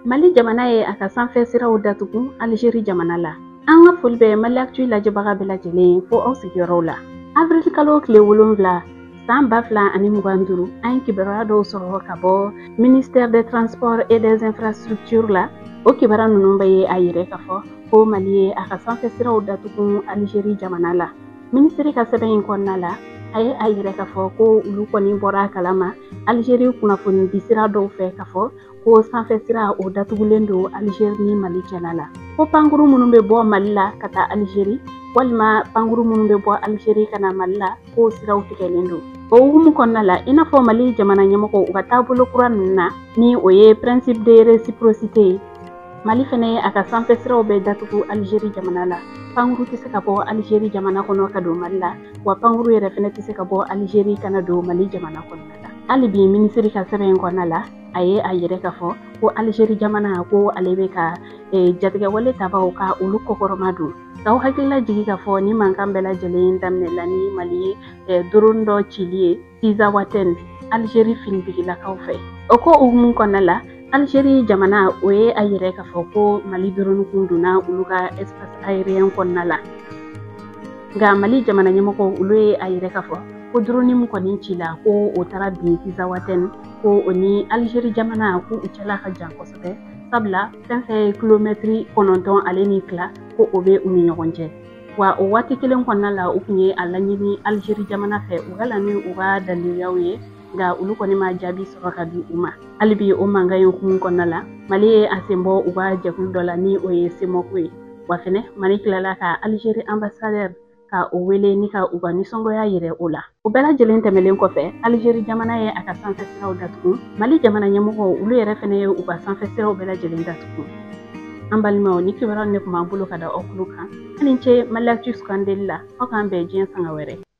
Mali jamana ye a ka sanfɛ siraw datugu Algérie jamana la. An ka foli bɛ Mali Actu lajɛbaga bɛɛ lajɛlen fo aw sigiyɔrɔw la. Avril kalo tile 7 san 2025, an ye kibaruya dɔw sɔrɔ ka bɔ ministère des Transports et des Infrastructures la. O kibaruya ninnu bɛ ye a yɛrɛ k'a fɔ ko Mali ye a ka sanfɛ siraw datugu Algérie jamana la. Minisiri ka sɛbɛn in kɔnɔna la, a ye a yɛrɛ k'a fɔ ko olu kɔni bɔra a kalama Algérie kunnafoni di sira dɔw fɛ k'a fɔ ko sanfɛ sira o datugulen don Algérie ni Mali cɛla la. Ko pankuru minnu bɛ bɔ Mali la ka taa Algérie walima pankuru minnu bɛ bɔ Algérie ka na Mali la, k'o siraw tigɛlen don. O hukumu kɔnɔna la, i n'a fɔ Mali jamana ɲɛmɔgɔw u ka taabolo kura ninnu na, ni o ye principe de réciprocité ye, Mali fɛnɛ ye a ka sanfɛ siraw bɛɛ datugu Algérie jamana la. Pankuru tɛ se ka bɔ Algérie jamana kɔnɔ ka don Mali la, wa pankuru yɛrɛ fɛnɛ tɛ se ka bɔ Algérie ka na don Mali jamana kɔnɔna la. Hali bi minisiri ka sɛbɛn in kɔnɔna la, a ye a yɛrɛ k'a fɔ ko Algérie jamana ko ale bɛ ka jatigɛwale tabaw ka olu kɔkɔrɔma don. K'aw hakilila jigi k'a fɔ ni mankan bɛɛ lajɛlen daminɛla ni Mali ye drone dɔ cili ye Tinzaouaten Algérie finitigilakaw fɛ. O ko hukumu kɔnɔna la, Algérie jamana o ye a yɛrɛ k'a fɔ ko Mali drone kun donna olu ka espace aérien kɔnɔna la. Nka Mali jamana ɲɛmɔgɔw olu ye a yɛrɛ k'a fɔ ko drone min kɔni cila ko o taara bin Tinzaouaten, ko o ni Algérie jamana ko u cɛla ka jan kosɛbɛ, sabula fɛn fɛn ye kilomɛtiri 9 ale ni tila ko o bɛ u ni ɲɔgɔn cɛ. Wa o waati kelen kɔnɔna la, u tun ye a laɲini Algérie jamana fɛ u ka na ni u ka daliluyaw ye, nka olu kɔni ma jaabi sɔrɔ ka di u ma. Hali bi o mankan in hukumu kɔnɔna la, Mali ye a sen bɔ u ka jɛkulu dɔ la ni o ye CEMOC ye. Wa fɛnɛ Mali tilala ka Algérie ambassadeur ka o wele ni ka u ka nisɔngoya yɛrɛ o la. O bɛɛ lajɛlen tɛmɛlen kɔfɛ, Algérie jamana ye a ka sanfɛ siraw datugu. Mali jamana ɲɛmɔgɔw olu yɛrɛ fɛnɛ ye u ka sanfɛ siraw bɛɛ lajɛlen datugu. An balimaw, ni kibaruya ne tun b'an bolo ka da aw tulo kan. Aw ni ce Mali Actu sugandeli la. Aw k'an bɛn diɲɛ sanga wɛrɛ.